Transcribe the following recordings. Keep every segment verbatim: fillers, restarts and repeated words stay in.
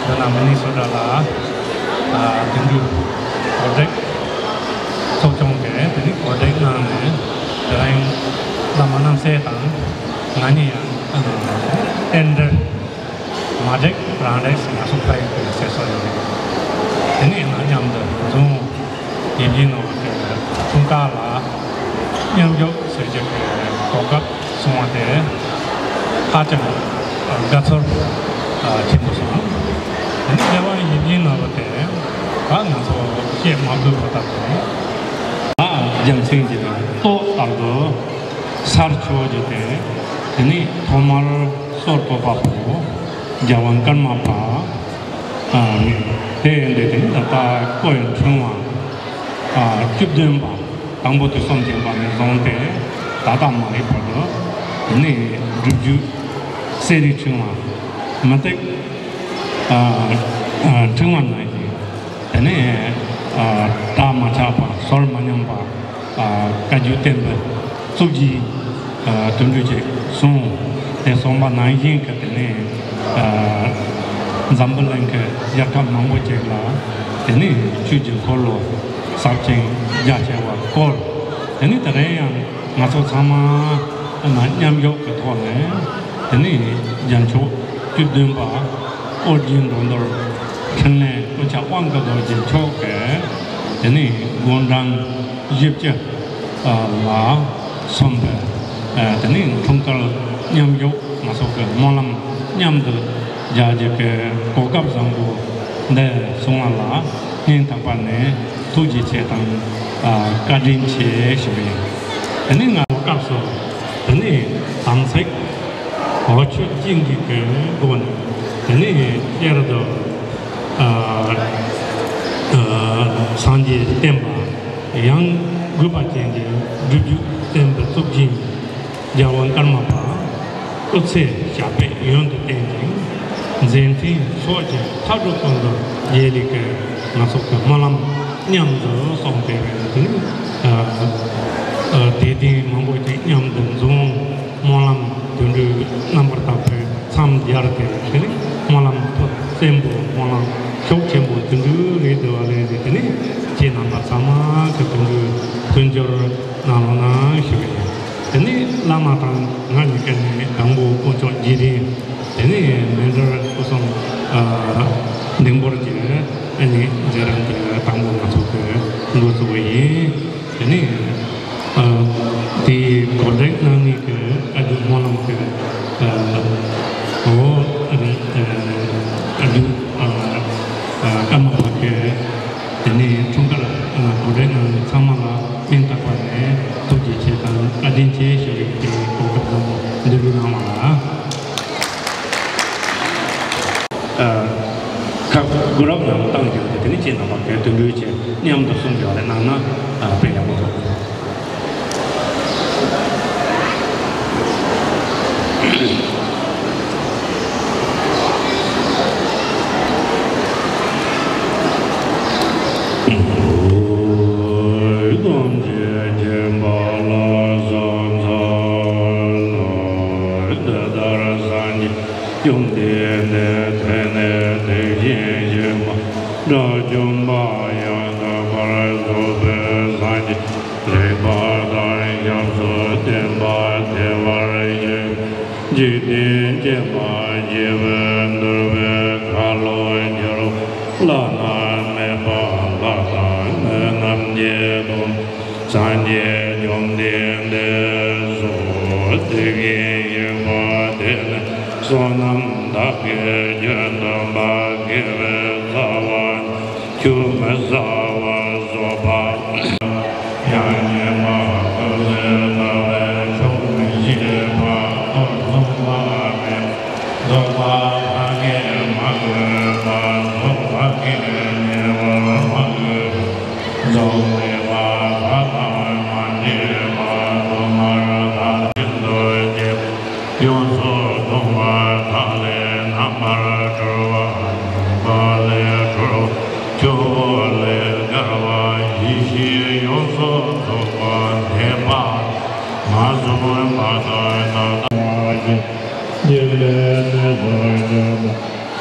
ཡང་ན་མི་ནི་སོ་ཊ་ལ་ཨ་དེ་འདྲའི་གོ་སྒྲིག་ཚོགས་ཆུང་གིས་དེ་ནི་གོ་སྒྲིག་གནང་ནས་དེ་རིང་བླ་མ་རྣམ་སྲས་དང་ང་གཉིས་ཡང་ཨ་རྟེན་འབྲེལ་མ་འགྲིག་རང་འགྲིག་ཟེར་ང་ཚོ་ཕ་ཡུལ་གྱི་སྲས་སོ་ཡིན། དེ་ནི་ཡང་ན་མཉམ་དུ་འཛོམས། ཡིད་བཞིན་ནོར་བུ་དེ་འཁྲུངས་སྐར་ལ་མཉམ་ཞུགས་ཟེར་རྒྱུ་གི་གོ་སྐབས་བྱུང་བ་དེ་ཧ་ཅང་དགའ་ཚོར་ཆེན་པོ་སོང་། དེ་ནི་རྒྱལ་བ་ཡིད་བཞིན་ནོར་བུ་དེ་ད་ང་ཚོ་བཤད་མ་དགོས་པ་ལྟ་བུ་རེད། ད་རྒྱལ་མཚན་གྱི་ཏོག་ལྟར་དུ་གསར་ཆོས་ཀྱི་སྟེང་དེ་ནི་ཐོག་མར་སོར་བཏབ་པ་པོ་རྒྱལ་བ་ཀརྨ་པ། ཨ་དེ་ཡིན་དུས་དེ་ནི་ད་ལྟ་སྐུ་ཡི་འཁྲུངས་པ་ཨ་བཅུ་བདུན་པ་དང་པོ་དུས་གསུམ་མཁྱེན་པ་ནས་བཟུང་སྟེ་ད་ལྟ་མ་ལུས་བར་དུ་དེ་ནི་སྒྲུབ་བརྒྱུད་གསེར་རིའི་ཕྲེང་བ་མུ་སྟེགས་ཨ་ཨ་ཕྲེང་བ་ནང་བཞིན། དེ་ནས་ཨ་བྲག་མ་ཆག་པ་ཟོར་མ་ཉམས་པ་ཨ་བཀའ་བརྒྱུད་བསྟན་པའི་གཙུག་གི་ཨ་དོན་འགྲུབ་ཅིག་གསུངས། དེ་གསུངས་པ་ནང་བཞིན་གྱི་དེ་ནས་ཨ་འཛམ་བུ་གླིང་གི་རྒྱལ་ཁབ་མང་པོ་ཅིག་ལ་དེ་ནས་ཆོས་ཀྱི་འཁོར་ལོ་གསར་བཞེངས་རྒྱ་ཆེ་བ་བསྐོར། དེ་ནས་དེ་རིང་ཡང་ང་ཚོ་ཚང་མ་མཉམ་ཞུགས་ཀྱི་ཐོག་ནས་དེ་ནས་རྒྱལ་མཆོག་བཅུ་བདུན་པ་ཨོ་རྒྱན་འགྲོ་འདུལ་འཕྲིན་ལས་སྐུ་ཕྱྭ་དབང་གི་རྡོ་རྗེ་མཆོག་གིས་དེ་ནས་དགུང་གྲངས་བཞི་བཅུ་ལ་སོན་པའི་དེ་ནས་འཁྲུངས་སྐར་མཉམ་ཞུགས་ང་ཚོ་གི་སྨོན་ལམ་མཉམ་དུ་རྒྱག་རྒྱུ་གི་གོ་སྐབས་བཟང་པོ་འདི་བྱུང་བ་ལ་སྙིང་ཐག་པ་ནས་ཐུགས་རྗེ་ཆེ་དང་བཀའ་དྲིན་ཆེ་ཞུ་གི་ཡིན། དེ་ནས་ང་ཚོ་སྐབས་སུ་དེ་ནས་དམ་ཚིག་འོ་ཆོས་ཅན་གྱི་སྒོ་ནས་དེ་ནས་བསྐྱར་དུ་ཨ་ཨ་སངས་རྒྱས་བསྟན་པ་ཡང་དགོས་པ་ཅན་གྱི་སྒྲུབ་བརྒྱུད་བསྟན་པའི་གཙུག་རྒྱན་རྒྱལ་བ་ཀརྨ་པ་སྐུ་ཚེ་ཞབས་པད་ཡུན་དུ་བརྟན་ཅིང་མཛད་འཕྲིན་ཚོགས་ཀྱི་མཐའ་དྲུག་ཀུན་ཏུ་རྒྱས་ལེགས་ཀྱི་ང་ཚོ་གི་སྨོན་ལམ་མཉམ་དུ་སོང་སྟེ་བས་ན་དེ་ནི་ཨ་ཨ་དད་ལྡན་མང་པོ་ཅིག་མཉམ་དུ་འཛོམས། སྨོན་ལམ་དོན་འགྲུབ་རྣམ་པར་དག་པའི་མཚམས་སྦྱར་ཏེ་དེ་ནི་སྨོན་ལམ་ཐོག་བཙན་པོ་སྨོན་ལམ་ཤུགས་ཆེན་པོ་དོན་འགྲུབ་རེད་འདུག་བ་ལས་ཏེ་དེ་ནི་ཁྱེད་རྣམ་པ་ཚང་མ་གི་དོན་འགྲུབ་མཐུན་འགྱུར་གནང་རོགས་གནང་ཞུ་གི་ཡིན། དེ་ནི་བླ་མ་དང་ང་གཉིས་ཀ་ནི་དང་པོ་དཀོན་མཆོག་རྗེས་དྲན། དེ་ནི་མཎྜལ་སྐུ་གསུམ་ཨ་འདེགས་འབུལ་གྱི་ཨ་ནི་མཛད་རིམ་དེ་དང་པོ་ང་ཚོ་གི་འགོ་བཙུགས་པ་ཡིན། དེ་ནས་ཨ་དེའི་གོ་སྒྲིག་གནང་མཁན་གྱི་བཀའ་བརྒྱུད་སྨོན་ལམ་གྱི་ཨ་འོ་ཨ་ནི་ཨ་བཀའ་བརྒྱུད་ཨ་ཨ་ཀརྨ་པ་གི་དེ་ནས་འཁྲུངས་སྐར་ཨ་གོ་སྒྲིག་གནང་མཁན་ཚང་མ་ལ་སྙིང་ཐག་པ་ནས་ཐུགས་རྗེ་ཆེ་དང་བཀའ་དྲིན་ཆེ་ཞུ་བའི་གི་གོ་སྐབས་བཟང་པོ་འདི་འདྲ་གནང་བ་ལ། ཨ་ཁ་དགུ་རབ་ནང་བཏང་རྒྱུ་དེ་དེ་ནི་ཁྱེད་རྣམ་པ་གའི་དོན་འགྲུལ་ཆེད་མཉམ་དུ་གསུང་རྒྱུ་རེ་གནང་ན་ཨ་དཔེ་ཡག་པོ་འདུག་ཡུམ་བརྟེན་ཏེ་དེ་ནས་དེ་བཞིན་གཤེགས་པ་དགྲ་བཅོམ་པ་ཡང་དག་པར་རྫོགས་པའི་སངས་རྒྱས་རིག་པ་དང་ཞབས་སུ་བསྟན་པ་བདེ་བར་གཤེགས། འཇིག་རྟེན་བསྐྱེད་པ་བཞི་པོས་འདུལ་བའི་ཁ་ལོ་སྒྱུར་བ་བླ་ན་མེད་པ་ལྷ་དང་མི་རྣམས་ཀྱི་སྡོམ། སངས་རྒྱས་བཅོམ་ལྡན་འདས་སོགས་དེ་བཞིན་གཤེགས་པ་དེ་ནི་བསོད་ནམས་དག་གིས་རྒྱུན་མཐུན་པ་དགེ་བའི་རྩ་བ་ཆུད་མི་ཟ་བ་རྫོགས་པ། ཡང་ཉེས་པ་ཀུན་ཟད་ལྟ་བའི་ཆོག་མི་ཤེས་པ་སྟོབས་ཟུང་བ་མེད། རྫོགས་པ་ཕ་གིར་མ་གུས་པ་རྫོགས་ཕ་གིར་ཉེ་བར་མ་གུས། རྫོགས་པའི་བ་ཕ་དང་མ་འདྲེས་པ་ཐོག་མར་ཐར་ཤིན་ཏུ་རྒྱས། ཡོངས་སུ་གདུང་བ་མཐའ་ལས་རྣམ་པར་གྲོལ་བ། ཉོན་མོངས་པ་ལས་གྲོལ་བ། ཆོས་འཁོར་ལས་བརྒལ་བ། ཡེ་ཤེས་ཡོངས་སུ་རྫོགས་པ་ཐེག་པ་མ་བྱུང་བ་དང་ད་ལྟ་བ་ཞིག་རྒྱུད་ལས་གནས་སུ་གྱུར་པ།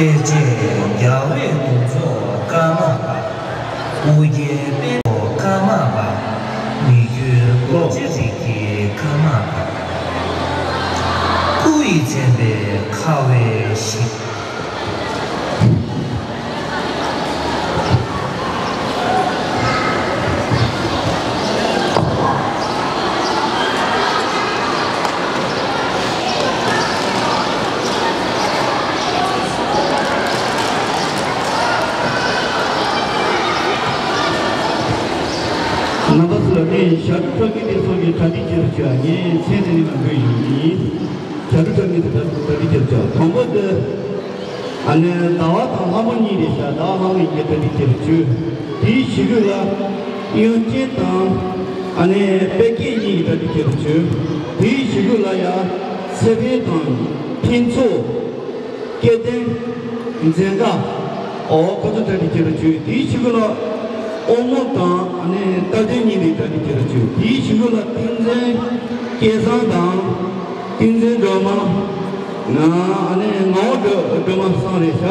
ལྕེ་རྒྱལ་བའི་གདུང་འཚོབ་ཀརྨ་པ། དབུ་རྒྱན་དཔལ་པོ་ཀརྨ་པ། མི་བསྐྱོད་རྡོ་རྗེ་རིགས་ཀྱི་ཀརྨ་པ། སྐུ་ཡི་མཚན་དཔེ་ཁ་བའི་གཞི། རྣམ་པ་ཚོ་ལ་ངས་ཞབས་བྲོ་འཁྲབ་མཁན་དེ་ཚོ་གི་གྲ་སྒྲིག་བྱེད་རོགས་བྱོས། ངས་མཚན་དེ་ནས་མ་འགོད་ཡོང་གི་ཡིན། ཞབས་བྲོ་འཁྲབ་མཁན་དེ་གྲ་སྒྲིག་བྱེད་རོགས་བྱོས། དང་པོ་དེ། ཨ་ནི་ཟླ་བ་དང་ལྷ་མོ་གཉིས་རེད་ཤག་ཟླ་བ་ལྷ་མོ་གཉིས་ཀྱི་གྲ་སྒྲིག་བྱེད་རོགས་བྱོས། དེའི་གཞུག་གུ་ལ་གཡོན་ཅན་དང་ཨ་ནི་དཔལ་སྐྱེས་གཉིས་ཀྱི་གྲ་སྒྲིག་བྱེད་རོགས་བྱོས། དེའི་གཞུག་གུ་ལ་ཡ་ཚེ་འཕེལ་དང་ཕུན་ཚོགས། སྐལ་ལྡན། འཛིན་གྲྭ། ཨོ་ཁོ་ཚོ་གྲ་སྒྲིག་བྱེད་རོགས་བྱོས། དེའི་གཞུག་གུ་ལ་ཨོ་མོ་དང་ཨ་ནི་རྟ་དོན་གཉིས་ཀྱི་གྲ་སྒྲིག་བྱེད་རོགས་བྱོས། དེའི་གཞུག་གུ་ལ་ཏིང་འཛིན་སྐལ་བཟང་དང་། ཏིང་འཛིན་སྒྲོལ་མ། ང་ཨ་ནི་ངག་དབང་སྒྲོལ་མ་གསུམ་རེད་ཤག་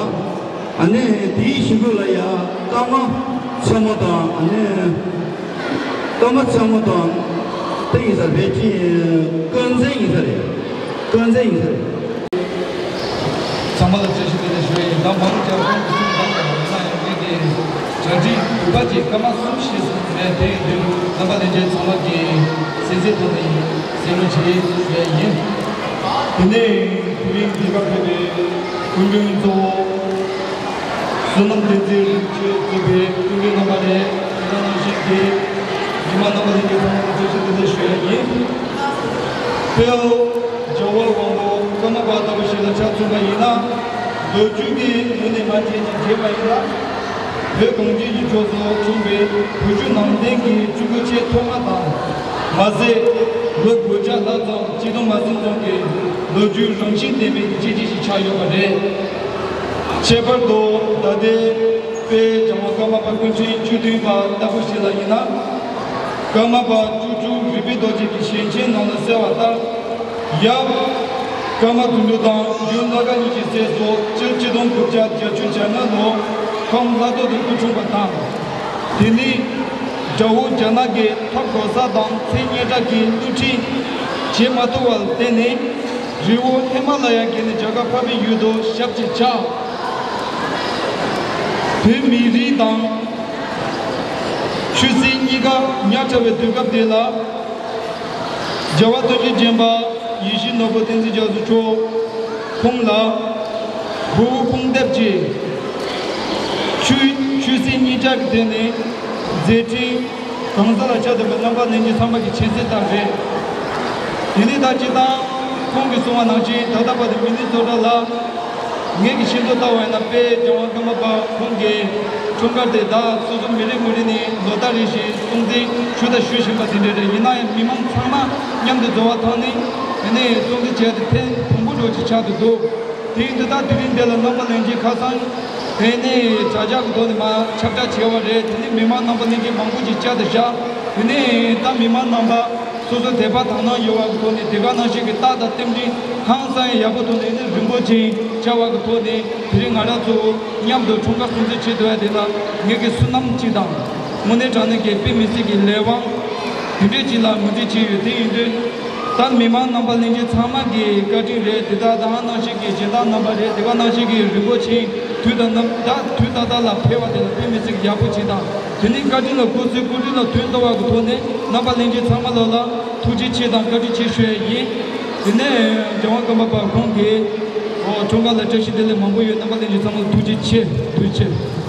ཨ་ནི་དེའི་གཞུག་གུ་ལ་ཡ་ཀརྨ་ཆེན་མོ་དང་ཨ་ནི་ཀརྨ་ཆེན་མོ་དང་དེ་ཡིན་ས་རེད། ཅི་ཀུན་མཚན་ཡིན་ས་རེད། ཀུན་མཚན་ཡིན་ས་རེད། ཚང་མ་ལ་བཀྲ་ཤིས་བདེ་ལེགས་ཞུ་ཡ་ཡིན། ད་མང་ཆེ་བ་ཁོང་གསུམ་དང་ཡང་ན་ཡང་ངེད་ཀྱི་གྲ་སྒྲིག་དུས་བབ་ཀྱི་སྐར་མ་གསུམ་བཞི་ཙམ་རེད། དེ་ཡིན་དུས་རྣམ་པ་ལྷན་རྒྱས་ཚང་མ་གི་སེམས་གསོའི་ཐོག་ནས་སེམས་ལྷོད་བྱེད་ཞུ་ཡ་ཡིན། དེ་ནས་དེ་རིང་འདི་གར་ཕེབས་པའི་སྐུ་མགྲོན་གཙོ་བོ་བསོད་ནམས་བསྟན་འཛིན་རིན་པོ་ཆེ་གཙོས་པའི་སྐུ་མགྲོན་རྣམ་པ་རེད། དེ་ག་ནང་བཞིན་གྱི་མི་མང་རྣམ་པ་ལྷན་རྒྱས་ཚང་མ་ལ་བཀྲ་ཤིས་བདེ་ལེགས་ཞུ་ཡ་ཡིན། དཔེར་ན་རྒྱལ་བ་དབང་པོ་ཀརྨ་པ་ལྟ་བུ་ཞིག་ལ་ཆ་མཚོན་པ་ཡིན་ན། ལོ་རྒྱུས་ཀྱི་ངོས་ནས་མ་དྲན་ཅིག་བྱས་པ་ཡིན་ན། བོད་གངས་ཅན་གྱི་ཕྱོགས་སུ་བྱུང་བའི་བོད་བརྒྱུད་ནང་བསྟན་གྱི་སྤྱི་སྒོ་ཆེས་ཐོག་མ་དང་། མ་ཟད། ལོ་དགུ་བརྒྱ་ལྷག་ཙམ་སྐྱེ་སྟོན་མ་ཟིན་ཙམ་གྱི་ལོ་རྒྱུས་རང་བཞིན་ལྡན་པའི་སྐྱེས་ཆེན་ཞིག་ཆགས་ཡོད་པ་རེད། ཁྱད་པར་དུ་ད་ལྟའི་དཔལ་རྒྱལ་དབང་ཀརྨ་པ་སྐུ་ཕྲེང་བཅུ་བདུན་པ་ལྟ་བུ་ཞིག་ལ་ཡིན་ན། ཀརྨ་པ་བཅུ་དྲུག་རིག་པའི་རྡོ་རྗེ་གི་ཞལ་ཆེམས་ནང་ལ་གསལ་བ་ལྟར། ཡབ་ཀརྨ་དོན་གྲུབ་དང་ཡུམ་ལྷ་དགའ་གཉིས་ཀྱི་སྲས་སུ་སྤྱི་སྤྱི་ལོ་དགུ་བརྒྱ་བརྒྱད་ཅུ་གྱ་ལྔ་ལོར་ཁམས་ལྷ་ཐོག་ཏུ་སྐུ་འཁྲུངས་པ་དང་། དེ་ནི་དགྲ་བོ་རྒྱ་ནག་གིས་འཐབ་གོ་ས་དང་མཚན་སྙན་གྲགས་ཀྱི་བསླུ་བྲིད་བྱེད་མ་ཐུབ་པར་བརྟེན་ནས། རི་བོ་ཧི་མ་ལ་ཡ་བརྒལ་ནས་རྒྱ་གར་འཕགས་པའི་ཡུལ་དུ་ཞབས་ཀྱིས་བཅགས། བོད་མི་རིགས་དང་ཆོས་སྲིད་གཉིས་ཀ་ཉག་ཕྲ་བའི་དུས་སྐབས་དེ་ལ། རྒྱལ་བ་དོན་བརྒྱུད་རྒྱན་པ་ཡིད་བཞིན་ནོར་བུ་བསྟན་འཛིན་རྒྱ་མཚོ་མཆོག་ཁོང་ལ། བུ་བོ་ཁོང་འདེབས་ཀྱིས། ཆོས་ཆོས་སྲིད་གཉིས་ཆར་གྱི་སྟེང་ནས་མཛད་འཕྲིན་གང་ཟག་ལ་ཆ་དོད་པའི་རྣམ་པ་ལྷན་རྒྱས་ཚང་མ་གི་མཁྱེན་གསལ་ལྟར་རེད། དེ་ནས་ད་སྤྱིར་བཏང་ཁོང་གིས་གསུངས་པ་ནང་བཞིན་ད་ལྟ་བར་དུ་མི་ནི་སོ་ཊ་ལ། ངེད་ཀྱི་ཤེས་ཚོད་ལྟ་བ་ཡིན་ན་དཔལ་རྒྱལ་དབང་ཀརྨ་པ་ཁོང་གི་འཁྲུངས་སྐར་དེ་ད་སོ་སོ་མི་རེ་ངོ་རེ་ནས་ལོ་ལྟར་རེ་བཞིན་སྲུང་བརྩི་ཞུ་དང་ཞུ་བཞིན་པ་དེ་འདྲ་རེད། ཡིན་ན་ཡང་མི་མང་ཚང་མ་མཉམ་དུ་འཛོམས་པ་ཐོག་ནས་དེ་ནས་སྲུང་བརྩི་བྱས་ཏེ་ཐེངས་དང་པོ་འདྲ་ཅིག་ཆགས་ཏེ་འདུག་དེ་ཡིན་དུས་ད་དེ་རིང་འདི་ལ་རྣམ་པ་ལྷན་རྒྱས་ཁ་སང་དེ་ནས་དྲ་རྒྱ་གི་ཐོག་ནས་མར་ཁྱབ་བསྒྲགས་བྱས་པ་རེད། དེ་ནས་མི་མང་རྣམ་པ་ལྷན་རྒྱས་མང་པོ་ཅིག་བཅར་དུ་བཞག་དེ་ནས་ད་མི་མང་རྣམ་པ། སོ་སོ་དད་པ་དག་སྣང་ཡོད་པ་གི་ཐོག་ནས་དེ་ག་ནང་བཞིན་གྱི་རྟགས་དང་རྟེན་འབྲེལ་ཧང་སང་ཡང་ཡག་པོ་ཐོག་ནས་ནི་རིན་པོ་ཆེ་བྱ་བ་གི་ཐོག་ནས་དེ་རིང་ང་རང་ཚོ་མཉམ་དུ་འཁྲུངས་སྐར་སྲུང་བརྩི་བྱེད་ཐུབ་ཡ་དེ་ལ་ངེད་ཀྱི་བསོད་ནམས་གཅིག་དང་། དངོས་གནས་དྲང་གནས་ཀྱི་དཔེ་མི་སྲིད་ཀྱི་ལས་དབང་དེ་འདྲས་ཅིག་ལ་ངོས་འཛིན་བྱས་ཡོད། དེ་ཡིན་དུས་ད་མི་མང་རྣམ་པ་ལྷན་རྒྱས་ཚང་མ་གི་བཀའ་དྲིན་རེད། དེ་དག་དང་ནང་བཞིན་གྱི་སྦྱིན་བདག་རྣམ་པ་རེད། དེ་ག་ནང་བཞིན་གྱི་རིན་པོ་ཆེ་དུས་དང་རྣམ་ད་དུས་ད་ལྟ་ལ་ཕེབས་པ་དེ་ལ་དཔེ་མི་སྲིད་ཀྱི་ཡག་པོ་ཅིག་དང་། དེ་ནས་བཀའ་དྲིན་ལ་སྐུ་ཚེ་སྐུ་དྲིན་ལ་དོན་གཏོང་བ་གི་ཐོག་ནས་རྣམ་པ་ལྷན་རྒྱས་ཚང་མ་ལོ་ལ་ཐུགས་རྗེ་ཆེ་དང་བཀའ་དྲིན་ཆེ་ཞུ་ཡ་ཡིན། དེ་ནས་རྒྱལ་དབང་ཀརྨ་པ་ཁོང་གིས་འཁྲུངས་སྐར་ལ་བཀྲ་ཤིས་བདེ་ལེགས་མང་པོ་ཡོད། རྣམ་པ་ལྷན་རྒྱས་ཚང་མ་ལ་ཐུགས་རྗེ་ཆེ། ཐུགས་རྗེ་ཆེ།